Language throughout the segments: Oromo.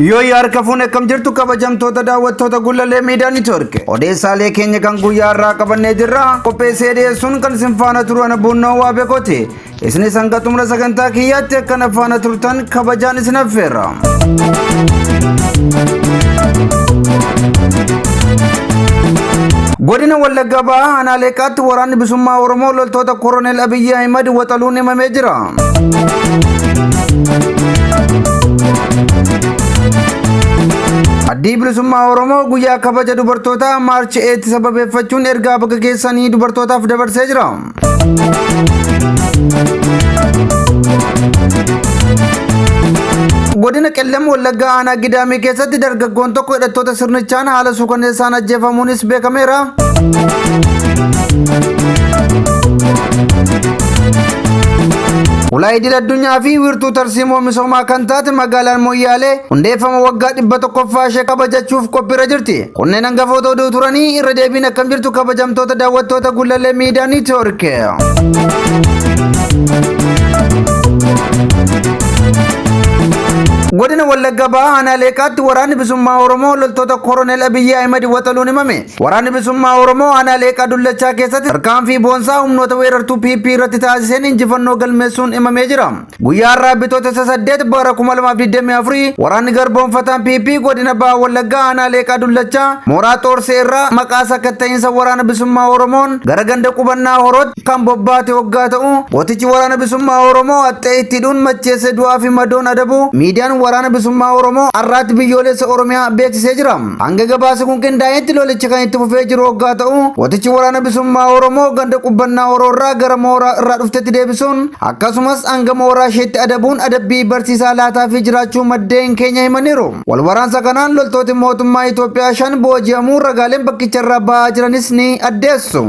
Yoo harka fuune akkam jirtu kabajamtoota daawwattoota Gullallee Miidiyaa Neetwoork. Odeessaalee keenya kan guyyaa irraa qabannee jirra. Qopheessee dhiyeessuun kan isin faana turu ana Buunnoo Waabekooti. Isinis hanga xumura sagantaa kiyyaatti akkana faana turtan kabajaan isin affeerra. Godina Wallagga Bahaa aanaa Leeqaatti waraanni bilisummaa Oromoo loltoota Koroneel Abiyyi Ahimad waxaluun himamee jira. Addii bilisummaa Oromoo guyyaa kabaja dubartootaa Maarchi 8 sababeeffachuun ergaa baga geessanii dubartootaaf dabarsee jira. Godina Qellem Wallaggaa aanaa Gidaamii keessatti dargaggoon tokko hidhattoota sirnichaan haala suukanneessaan ajjeefamuunis beekameera. Ulaa idil addunyaa fi wiirtuu tarsiimoo misoomaa kan taate magaalaan Moyyaalee hundeeffama waggaa 100ffaa ishee kabajachuuf qophiirra jirti. Kunneen hangafoota oduu turanii irra deebiin akkam jirtu kabajamtoota daawwattoota Gullallee Miidiyaa Neetwoork. Godina Wallagga Bahaa aanaa Leeqaatti waraanni bilisummaa Oromoo loltoota Koroneel Abiyyi Ahimad waxaluun himame. Waraanni bilisummaa Oromoo aanaa Leeqaa Dullachaa keessatti tarkaanfii boonsaa humnoota weerartuu PP irratti taasiseen injifannoo galmeessuun himamee jira. Guyyaa har'aa Bitootessa 8 bara 2024 waraanni garboomfataan PP godina Baha Wallaggaa aanaa Leeqaa Dullachaa mooraa Xoorsee irraa maqaa sakatta'iinsa waraana bilisummaa Oromoon gara ganda qubannaa Horootti kan bobbaate hoggaa ta'u gootichi waraana bilisummaa Oromoo haxxee itti hidhuun macheessee du'aa fi madoon adabu miidiyaan waraana bilisummaa Oromoo har'aatti biyyoolessa Oromiyaa beeksisee jira. Hanga gabaasi kun qindaa'etti lolichi kan itti fufee jiru hoggaa ta'u gootichi waraana bilisummaa Oromoo ganda qubannaa Horoo irraa gara mooraa irraa dhuftetti deebisuun akkasumas hanga mooraa isheetti adabuun adabbii barsiisaa laataafii jiraachuu maddeen keenya himaniiru. Wal waraansa kanaan loltooti mootummaa Itoophiyaa 5 booji'amuu ragaaleen bakkicha irraa ba'aa jiranis ni addeessu.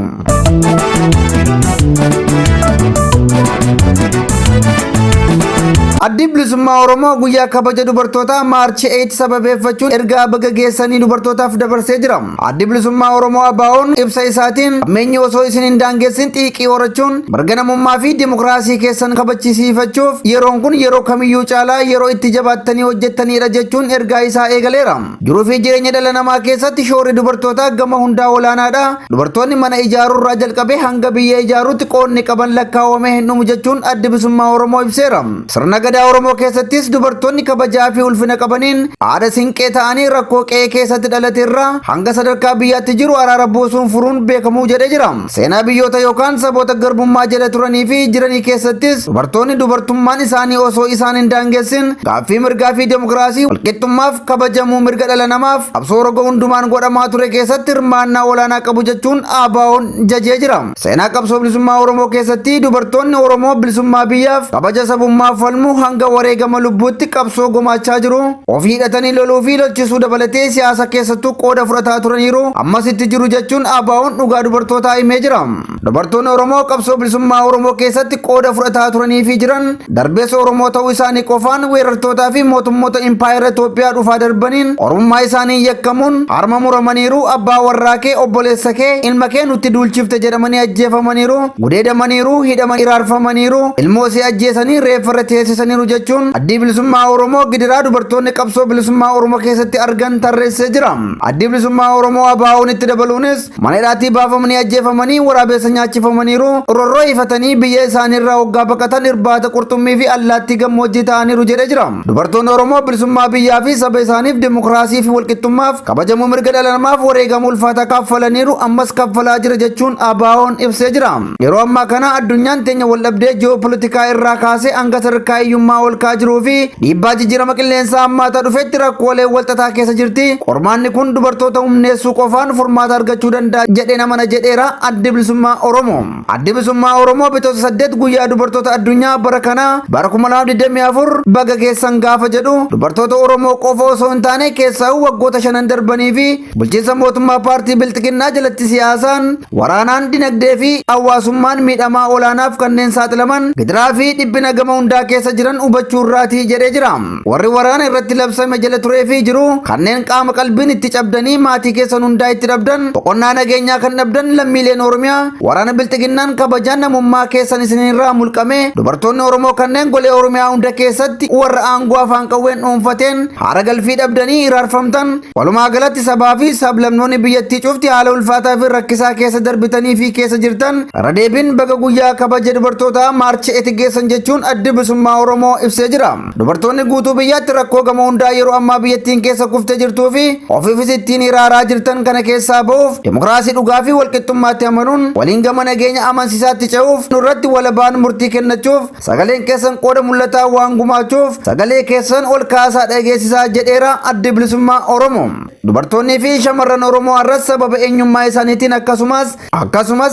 Addi Bilisummaa Oromoo guyyaa kabaja dubartootaa Maarchi 8 sababeeffachuun ergaa baga geessanii dubartootaaf dabarsee jira. Addi Bilisummaa Oromoo ABO'n ibsa isaatiin hammeenyi osoo isin hin daangessin xiiqii horachuun mirga namummaa fi dimokiraasii keessan kabachisiifachuuf yeroon kun yeroo kamiyyuu caalaa yeroo itti jabaattanii hojjettanidha jechuun ergaa isaa eegaleera. Jiruu fi jireenya dhala namaa keessatti shoorri dubartootaa gama hundaa olaanaadha. Dubartoonni mana ijaaruu irraa jalqabee hanga biyya ijaaruutti qoodni qaban lakkaawamee hin dhumu jechuun Addi Bilisummaa Oromoo ibseera. Sirna gadaa Oromoo keessattis dubartoonni kabajaa fi ulfina qabaniin haadha sinqee ta'anii rakkoo qe'ee keessatti dhalate irraa hanga sadarkaa biyyaatti jiru araara buusuun furuun beekamuu jedhee jira. Seenaa biyyoota yookaan saboota garbummaa jala turanii fi jiranii keessattis dubartoonni dubartummaan isaanii osoo isaan hin daangessin gaaffii mirgaa fi demokiraasii walqixxummaaf kabajamuu mirga dhala namaaf qabsoo roga hundumaan godhamaa ture keessatti hirmaannaa olaanaa qabu jechuun ABO'n jajee jira. Seenaa qabsoo bilisummaa Oromoo keessatti dubartoonni Oromoo bilisummaa biyyaaf kabaja sabummaaf falmu hanga wareegama lubbuutti qabsoo gumaachaa jiru. Ofii hidhatanii loluu fi lolchisuu dabalatee siyaasa keessattuu qooda fudhataa turaniiru. Ammas itti jiru jechuun ABO'n dhugaa dubartootaa himee jira. Dubartoonni Oromoo qabsoo bilisummaa Oromoo keessatti qooda fudhataa turanii fi jiran darbees Oromoo ta'uu isaanii qofaan weerartootaa fi mootummoota impaayera Itoophiyaa dhufaa darbaniin Oromummaa isaanii yakkamuun harma muramaniiru, abbaa warraa kee, obboleessa kee, ilma kee nutti duulchifte jedhamanii ajjeefamaniiru, gudeedamaniiru, hidhamanii iraarfamaniiru, ilmoo isii ajjeesanii reeffa irra teessisaniiru jechuun Addii Bilisummaa Oromoo gidiraa dubartoonni qabsoo bilisummaa Oromoo keessatti argan tarreessee jira. Addii Bilisummaa Oromoo ABO'n itti dabaluunis mana hidhaatii baafamanii ajjeefamanii waraabessa nyaachifamaniiru, roorroo ifatanii biyya isaaniirraa hoggaa baqatan irbaata qurxummii fi allaattii gammoojjii ta'aniiru jedhee jira. Dubartoonni Oromoo bilisummaa biyyaa fi saba isaaniif dimokiraasii fi walqixxummaaf kabajamuu mirga dhala namaaf wareegama ulfaataa kaffalaniiru, ammas kaffalaa jira jechuun ABO'n ibsee jira. Yeroo ammaa kana addunyaan teenya waldhabdee ji'oopolitikaa irraa kaasee hanga sadarkaa hiyyummaa ol ka'aa jiruu fi dhiibbaa jijjiirama qilleensaa hammaataa dhufetti rakkoolee walxaxaa keessa jirti. Qormaanni kun dubartoota humneessuu qofaan furmaata argachuu danda'a jedhee namana jedheera Addi Bilisummaa Oromoo. Addi Bilisummaa Oromoo Bitootessa 8 guyyaa dubartoota addunyaa bara kanaa bara 2024 baga geessan gaafa jedhu dubartoota Oromoo qofa osoo hin taane keessaa'uu waggoota shanan darbanii fi bulchiinsa mootummaa paartii Bilxiginnaa jalatti siyaasaan, waraanaan, dinagdee fi hawaasummaan miidhamaa olaanaaf kanneen saaxilaman gidiraa fi dhiphina gama hundaa keessa jiran hubachuu dhaabbachuu irraati jedhee jira. Warri waraana irratti labsame jala turee fi jiru kanneen qaama qalbiin itti cabdanii maatii keessan hundaa itti dhabdan, boqonnaa nageenyaa kan dhabdan lammiileen Oromiyaa waraana bilxiginnaan kabajaan namummaa keessan isinirraa mulqame, dubartoonni Oromoo kanneen golee Oromiyaa hunda keessatti warra aangoo afaan qawween dhuunfateen haara galfii dhabdanii hiraarfamtan, walumaa galatti sabaa fi sablamnoonni biyyattii cufti haala ulfaataa fi rakkisaa keessa darbitanii fi keessa jirtan irra deebiin baga guyyaa kabaja dubartootaa March 8 geessan jechuun Addi Bilisummaa Oromoo ibsee jira. Dubartoonni guutuu biyyaatti rakkoo gama hundaa yeroo ammaa biyyattiin keessa kuftee jirtuu fi ofiifis ittiin hiraaraa jirtan kana keessaa ba'uuf, dimokiraasii dhugaa fi walqixxummaatti amanuun waliin gama nageenya amansiisaatti ce'uuf, nurratti walabaan murtii kennachuuf sagaleen keessan qooda mul'ataa waan gumaachuuf sagalee keessan ol kaasaa dhageessisaa jedheera Addi Bilisummaa Oromoo. Dubartoonnii fi shamarran Oromoo har'as sababa eenyummaa isaaniitiin akkasumas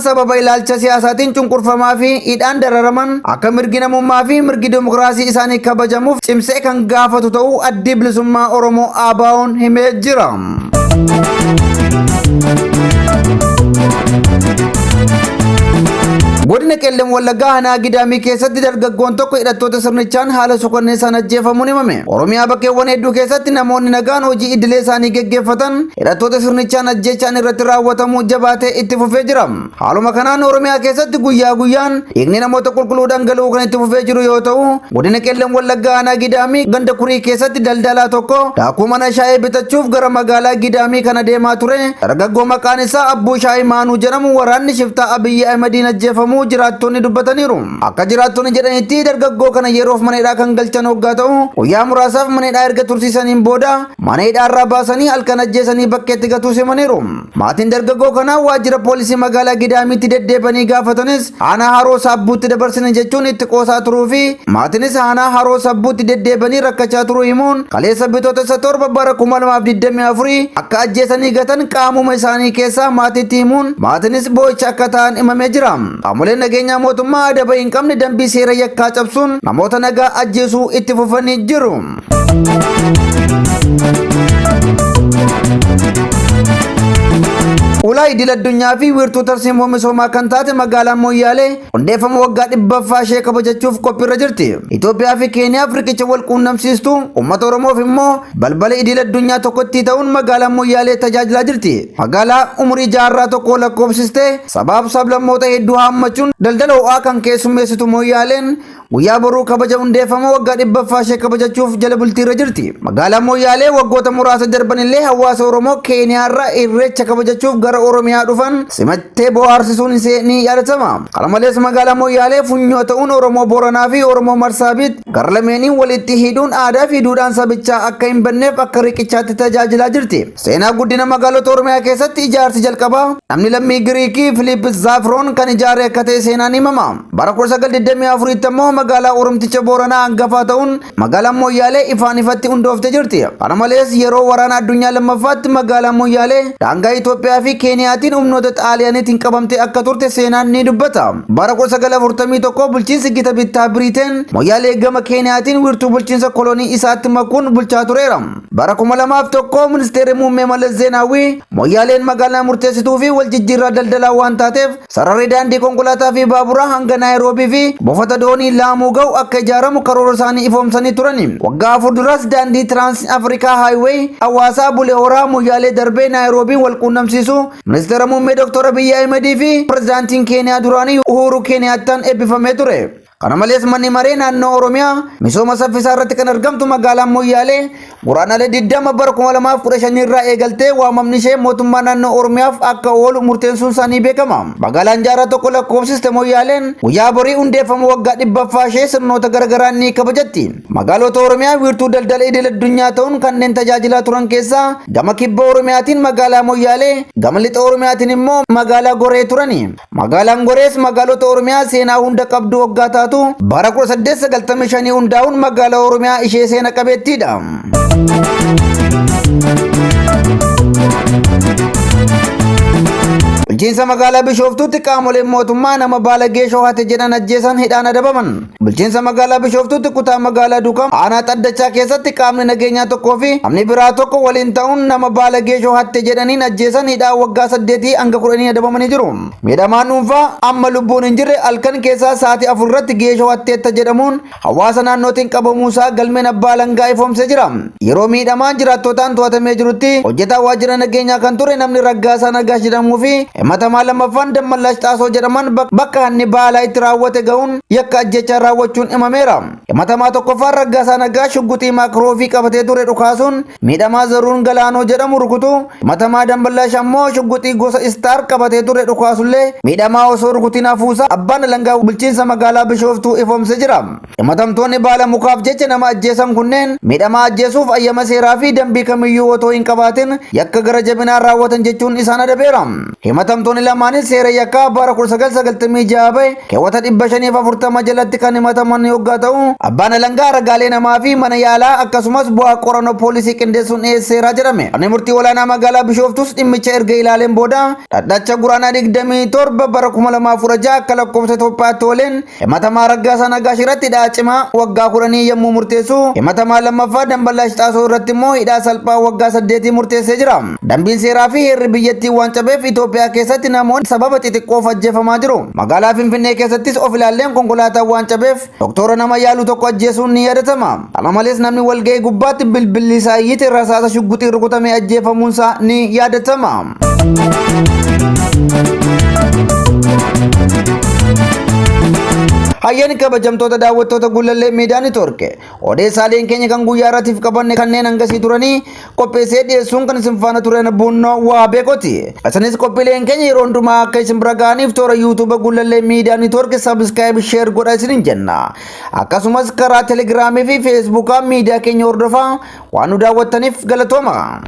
sababa ilaalcha siyaasaatiin cunqurfamaa fi hidhaan dararaman akka mirgi namummaa fi mirgi dimokiraasii isaanii kabajamuuf cimsee kan gaafatu ta'uu Addi Bilisummaa Oromoo ABO'n himee jira. Godina Qellem Wallaggaa Aanaa Gidaamii keessatti dargaggoon tokko hidhattoota sirnichaan haala sukanneessaan ajjeefamuun himame. Oromiyaa bakkeewwan hedduu keessatti namoonni nagaan hojii idilee isaanii geggeeffatan hidhattoota sirnichaan ajjeechaan irratti raawwatamuu jabaatee itti fufee jira. Haaluma kanaan Oromiyaa keessatti guyyaa guyyaan dhiigni namoota qulqulluu dhangala'uu kan itti fufee jiru yoo ta'u, godina Qellem Wallaggaa Aanaa Gidaamii ganda Kurii keessatti daldalaa tokko daakuu mana shaayii bitachuuf gara magaalaa Gidaamii kana deemaa ture dargaggoo maqaan isaa Abbuu Shaayii Maanuu jedhamu waraanni shiftaa Abiyyi Ahmediin ajjeefamuu jiraattonni dubbataniiru. Akka jiraattonni jedhanitti dargaggoo kana yeroof mana hidhaa kan galchan hoggaa ta'u, guyyaa muraasaaf mana hidhaa erga tursiisaniin booda mana hidhaarraa baasanii halkan ajjeesanii bakkeetti gatuu simaniiru. Maatiin dargaggoo kanaa waajjira poolisii magaalaa Gidaamiitti deddeebanii gaafatanis aanaa Haroo Saabbuutti dabarsine jechuun itti qoosaa turuu fi maatiinis aanaa Haroo Sabbuutti deddeebanii rakkachaa turuu himuun, kaleessa Bitootessa 7 bara 2024 akka ajjeesanii gatan qaamuma isaanii keessaa maatiitti himuun maatiinis boo'icha akka ta'an himamee jira. Qaamoleen nageenyaa mootummaa adaba hin qabne dambii seera yakkaa cabsuun namoota nagaa ajjeesuu itti fufanii jiru. Ulaa idil addunyaa fi wiirtuu tarsiimoo misoomaa kan taate magaalaan Moyyaalee hundeeffama waggaa 100ffaa ishee kabajachuuf qophiirra jirti. Itoophiyaa fi Keeniyaaf riqicha wal quunnamsiistu, uummata Oromoof immoo balbala idil addunyaa tokkotti ta'uun magaalaan Moyyaalee tajaajilaa jirti. Magaalaa umurii jaarraa tokko lakkoofsistee sabaaf sablammoota hedduu haammachuun daldala ho'aa kan keessummeessitu Moyyaaleen guyyaa boruu kabaja hundeeffama waggaa 100ffaa ishee kabajachuuf jala bultiirra jirti. Magaalaan Moyyaalee waggoota muraasa darban illee hawaasa Oromoo Keeniyaarraa Irreecha kabajachuuf gara Oromiyaa dhufan simattee bohaarsisuun ishee ni yaadatama. Kana malees magaalaa Moyyaalee funyoo ta'uun Oromoo Booranaa fi Oromoo Marsaabiit gara lameeniin walitti hidhuun aadaa fi duudhaan sabichaa akka hin banneef akka riqichaatti tajaajilaa jirti. Seenaa guddina magaalota Oromiyaa keessatti ijaarsi jalqabaa namni lammii Giriikii Filiip Zaafiroon kan ijaare akka ta'e seenaan himama. Bara 1924tti ammoo magaalaa Oromticha Booranaa hangafaa ta'uun magaalaan Moyyaalee ifaan ifatti hundoofte jirti. Kana malees yeroo waraana addunyaa lammaffaatti magaalaan Moyyaalee daangaa Itoophiyaa fi Keeniyaatiin humnoota Xaaliyaaniitiin qabamtee akka turte seenaan ni dubbata. Bara 1941 bulchiinsi gita bittaa Biriiteen Moyyaalee gama Keeniyaatiin wiirtuu bulchiinsa kolonii isaatti makuun bulchaa tureera. Bara 2001 ministeerri muummee Mallas Zeenaawwii Moyyaaleen magaalaa murteessituu fi wal jijjiirraa daldalaa waan taateef sararri daandii konkolaataa fi baaburaa hanga Naayiroobii fi buufata doonii Laamuu ga'u akka ijaaramu karoora isaanii ifoomsanii turani. Waggaa 4 duras daandii Tiraans Afrikaa Haayiweey Hawaasaa Bulee Horaa Moyyaalee darbee Naayiroobiin wal quunnamsiisu ministeera muummee Dr. Abiyyi Ahimedii fi pirezidaantiin Keeniyaa duraanii Uhuru Keeniyaattaan eebbifamee ture. Kana malees manni maree naannoo Oromiyaa misooma saffisaa irratti kan argamtu magaalaan Moyyaalee Guraandhala 20 bara 2015 irraa eegaltee waamamni ishee mootummaa naannoo Oromiyaaf akka oolu murteessuun isaa ni beekama. Magaalaan jaarraa tokko lakkoofsiste Moyyaaleen guyyaa borii hundeeffama waggaa 100ffaa ishee sirnoota garaagaraa ni kabajatti. Magaalota Oromiyaa wiirtuu daldala idil addunyaa ta'uun kanneen tajaajilaa turan keessaa gama kibba Oromiyaatiin magaalaa Moyyaalee, gama lixa Oromiyaatiin immoo magaalaa Goree turani. Magaalaan Gorees magaalota Oromiyaa seenaa hunda qabdu waggaa taatu bara 1895 hundaa'uun magaalaa Oromiyaa ishee seena qabeettiidha. Bulchiinsa magaalaa Bishooftuutti qaamoleen mootummaa nama baala geeshoo hate jedhan ajjeesan hidhaan adabaman. Bulchiinsa magaalaa Bishooftuutti kutaa magaalaa Dukam aanaa Xaddachaa keessatti qaamni nageenyaa tokkoo fi namni biraa tokko waliin ta'uun nama baala geeshoo hatte jedhaniin ajjeesan hidhaa waggaa 8 hanga 10 adabamanii jiru. Miidhamaan dhuunfaa amma lubbuun hin jirre halkan keessaa sa'aatii 4 irratti geeshoo hatteetta jedhamuun hawaasa naannootiin qabamuusaa galmeen abbaa alangaa ifoomsee jira. Yeroo miidhamaan jiraattotaan to'atamee jirutti hojjetaa waajjira nageenyaa kan ture namni Raggaasaa Nagaash jedhamuu fi himatamaa lammaffaan Dammallaash Xaasoo jedhaman bakka hanni baalaa itti raawwate ga'uun yakka ajjechaa raawwachuun himameera. Himatamaa tokkoffaan Raggaasaa Nagaash shugguxii maakroofii qabatee ture dhukaasuun miidhamaa Zaruun Galaanoo jedhamu rukutu, himatamaa Damballaash ammoo shugguxii gosa Istaar qabatee ture dhukaasullee miidhamaa osoo rukutiin hafuusaa abbaan alangaa bulchiinsa magaalaa Bishooftuu ifoomsee jira. Himatamtoonni baala mukaaf jecha nama ajjeesan kunneen miidhamaa ajjeesuuf ayyama seeraa fi dambii kamiyyuu otoo hin qabaatin yakka gara jabinaan raawwatan jechuun isaan adabeera. Himatamtoonni lamaanis seera yakkaa bara 1996 bahe keewwata 540 jalatti kan himataman yoggaa ta'u, abbaan alangaa ragaalee namaa fi mana yaalaa akkasumas bu'aa qorannoo poolisii qindeessuun dhiyeesseera jedhame. Manni murtii olaanaa magaalaa Bishooftus dhimmicha erga ilaaleen booda dhaddacha Guraandhala 27 bara 2016 akka lakkoofsa Itoophiyaatti ooleen himatamaa Raggaasaa Nagaash irratti hidhaa cimaa waggaa 10 yommuu murteessu, himatamaa lammaffaa Damballaash Xaasoo irratti immoo hidhaa salphaa waggaa 8 murteessee jira. Dambiin seeraa fi heerri biyyattii waan cabeef Itoophiyaa keessatti namoonni sababa xixiqqoof ajjeefamaa jiru. Magaalaa Finfinnee keessattis of ilaalleen konkolaataan waan cabeef doktora nama yaalu tokko ajjeesuun ni yaadatama. Kana malees namni walga'ii gubbaatti bilbilli isaa iyyite rasaasa shugguxiin rukutamee ajjeefamuunsaa ni yaadatama. Hayyani kabajamtoota daawwattoota Gullallee Miidiyaa Neetwoork odeessaaleen keenya kan guyyaa irratiif qabanne kanneen hangasii turanii qopheessee dhiyeessuun kan isin faana turen Buunnoo waa beekoti. Isinis qophiileen keenya yeroo hundumaa akka isin bira ga'aniif toora YouTube Gullallee Miidiyaa Neetwoork subscribe share godha isinin jenna. Akkasumas karaa Telegiraamii fi Feesbuukaa miidiyaa keenya hordofaa waan nu daawwattaniif galatooma.